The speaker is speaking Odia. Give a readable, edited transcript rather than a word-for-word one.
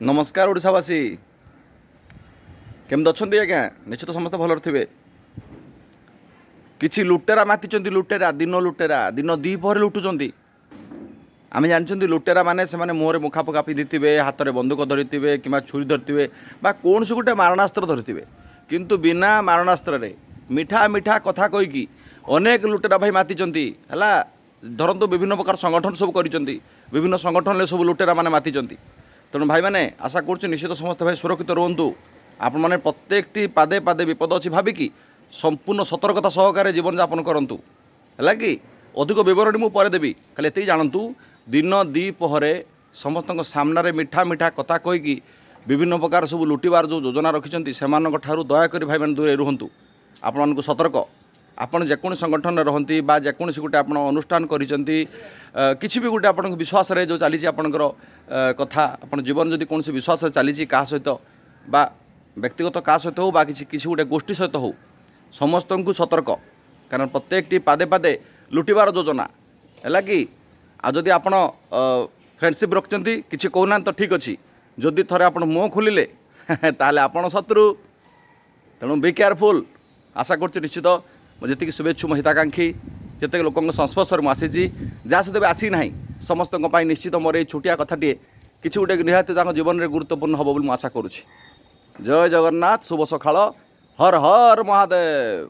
ନମସ୍କାର ଓଡ଼ିଶାବାସୀ, କେମିତି ଅଛନ୍ତି ଆଜ୍ଞା? ନିଶ୍ଚିତ ସମସ୍ତେ ଭଲରେ ଥିବେ। କିଛି ଲୁଟେରା ମାତିଛନ୍ତି। ଲୁଟେରା, ଦିନ ଲୁଟେରା, ଦିନ ଦ୍ୱିପହରେ ଲୁଟୁଛନ୍ତି। ଆମେ ଜାଣିଛନ୍ତି, ଲୁଟେରା ମାନେ ସେମାନେ ମୁହଁରେ ମୁଖା ଫୁଖା ପିନ୍ଧିଥିବେ, ହାତରେ ବନ୍ଧୁକ ଧରିଥିବେ କିମ୍ବା ଛୁରୀ ଧରିଥିବେ ବା କୌଣସି ଗୋଟେ ମାରଣାସ୍ତ୍ର ଧରିଥିବେ। କିନ୍ତୁ ବିନା ମାରଣାସ୍ତ୍ରରେ ମିଠା ମିଠା କଥା କହିକି ଅନେକ ଲୁଟେରା ଭାଇ ମାତିଛନ୍ତି। ହେଲା, ଧରନ୍ତୁ ବିଭିନ୍ନ ପ୍ରକାର ସଂଗଠନ ସବୁ କରିଛନ୍ତି, ବିଭିନ୍ନ ସଂଗଠନରେ ସବୁ ଲୁଟେରା ମାନେ ମାତିଛନ୍ତି। ତେଣୁ ଭାଇମାନେ, ଆଶା କରୁଛି ନିଶ୍ଚିତ ସମସ୍ତେ ଭାଇ ସୁରକ୍ଷିତ ରୁହନ୍ତୁ। ଆପଣମାନେ ପ୍ରତ୍ୟେକଟି ପାଦେ ପାଦେ ବିପଦ ଅଛି ଭାବିକି ସମ୍ପୂର୍ଣ୍ଣ ସତର୍କତା ସହକାରେ ଜୀବନଯାପନ କରନ୍ତୁ। ହେଲା କି, ଅଧିକ ବିବରଣୀ ମୁଁ ପରେ ଦେବି। ଖାଲି ଏତିକି ଜାଣନ୍ତୁ, ଦିନ ଦ୍ୱିପହରେ ସମସ୍ତଙ୍କ ସାମ୍ନାରେ ମିଠା ମିଠା କଥା କହିକି ବିଭିନ୍ନ ପ୍ରକାର ସବୁ ଲୁଟିବାର ଯେଉଁ ଯୋଜନା ରଖିଛନ୍ତି, ସେମାନଙ୍କ ଠାରୁ ଦୟାକରି ଭାଇମାନେ ଦୂରେଇ ରୁହନ୍ତୁ। ଆପଣମାନଙ୍କୁ ସତର୍କ। ଆପଣ ଯେକୌଣସି ସଂଗଠନରେ ରହନ୍ତି ବା ଯେକୌଣସି ଗୋଟେ ଆପଣ ଅନୁଷ୍ଠାନ କରିଛନ୍ତି, କିଛି ବି ଗୋଟେ ଆପଣଙ୍କ ବିଶ୍ୱାସରେ ଯେଉଁ ଚାଲିଛି ଆପଣଙ୍କର କଥା, ଆପଣ ଜୀବନ ଯଦି କୌଣସି ବିଶ୍ୱାସରେ ଚାଲିଛି କାହା ସହିତ ବା ବ୍ୟକ୍ତିଗତ କାହା ସହିତ ହେଉ ବା କିଛି କିଛି ଗୋଟେ ଗୋଷ୍ଠୀ ସହିତ ହେଉ, ସମସ୍ତଙ୍କୁ ସତର୍କ। କାରଣ ପ୍ରତ୍ୟେକଟି ପାଦେ ପାଦେ ଲୁଟିବାର ଯୋଜନା। ହେଲା କି, ଆଉ ଯଦି ଆପଣ ଫ୍ରେଣ୍ଡସିପ୍ ରଖିଛନ୍ତି, କିଛି କହୁନାହାନ୍ତି ତ ଠିକ୍ ଅଛି। ଯଦି ଥରେ ଆପଣ ମୁହଁ ଖୋଲିଲେ, ତାହେଲେ ଆପଣ ଶତ୍ରୁ। ତେଣୁ ବି କେୟାରଫୁଲ୍। ଆଶା କରୁଛି ନିଶ୍ଚିତ ମୁଁ ଯେତିକି ଶୁଭେଚ୍ଛୁ, ମୋ ହିତାକାଂକ୍ଷୀ, ଯେତିକି ଲୋକଙ୍କ ସଂସ୍ପର୍ଶରେ ମୁଁ ଆସିଛି, ଯାହା ସହିତ ବି ଆସିନାହିଁ, ସମସ୍ତଙ୍କ ପାଇଁ ନିଶ୍ଚିତ ମୋର ଏଇ ଛୋଟିଆ କଥାଟିଏ କିଛି ଗୋଟେ ନିହାତି ତାଙ୍କ ଜୀବନରେ ଗୁରୁତ୍ୱପୂର୍ଣ୍ଣ ହେବ ବୋଲି ମୁଁ ଆଶା କରୁଛି। ଜୟ ଜଗନ୍ନାଥ, ଶୁଭ ସକାଳ, ହର ହର ମହାଦେବ।